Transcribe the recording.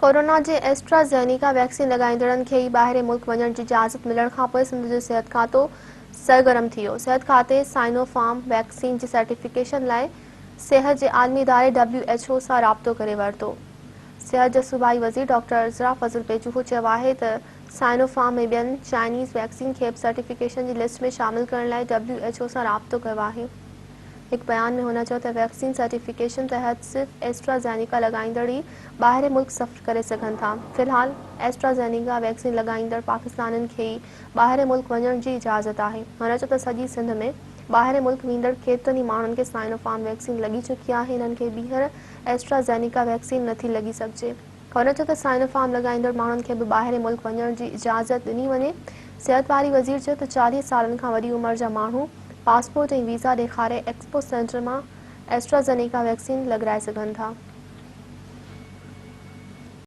Corona جي Astra زينيڪا vaccine لڳائيندڙن کي ئي ٻاهرين ملڪ وڃڻ جي اجازت ملڻ کانپوء سنڌ جو صحت کاتو سرگرم ٿي ويو. صحت کاتي سائنو فارم ويڪسين جي سرٽيفڪيشن لاء صحت جي عالمي اداري ڊبليو ايڇ او سان رابطو ڪري ورتو. صحت جي صوبائي وزير ڊاڪٽر عذرا فضل پيچوهو چيو آهي ته سائنو فارم ۽ ٻين چائنيز ويڪسين کي به سرٽيفڪيشن جي لسٽ ۾ شامل ڪرڻ لاء ڊبليو ايڇ او سان رابطو ڪيو آهي. هڪ بيان ۾ هن چيو ته ويڪسين سرٽيفڪيشن تحت صرف ايسٽرا زينيڪا لڳائيندڙ ئي ٻاهرين ملڪ سفر ڪري سگهن ٿا، في الحال ايسٽرا زينيڪا ويڪسين لڳائيندڙ پاڪستانين کي ئي ٻاهرين ملڪ وڃڻ جي اجازت آهي. هن چيو ته سڄي سنڌ ۾ ٻاهرين ملڪ ويندڙ ڪيترن ئي ماڻهن کي سائنو فارم ويڪسين لڳي چڪي آهي، انهن کي ٻيهر ايسٽرا زينيڪا ويڪسين نٿي لڳي سگهجي. هن چيو ته سائنو فارم لڳائيندڙ ماڻهن کي به ٻاهرين ملڪ وڃڻ جي اجازت ڏني وڃي. صحت واري وزير چيو ته 40 سالن کان وڏي عمر جا ماڻهو پاسپورٽ ۽ ويزا ڏيکاري ايڪسپو سينٽر مان ايسٽرازينيڪا ويڪسين لڳرائي سگهن ٿا.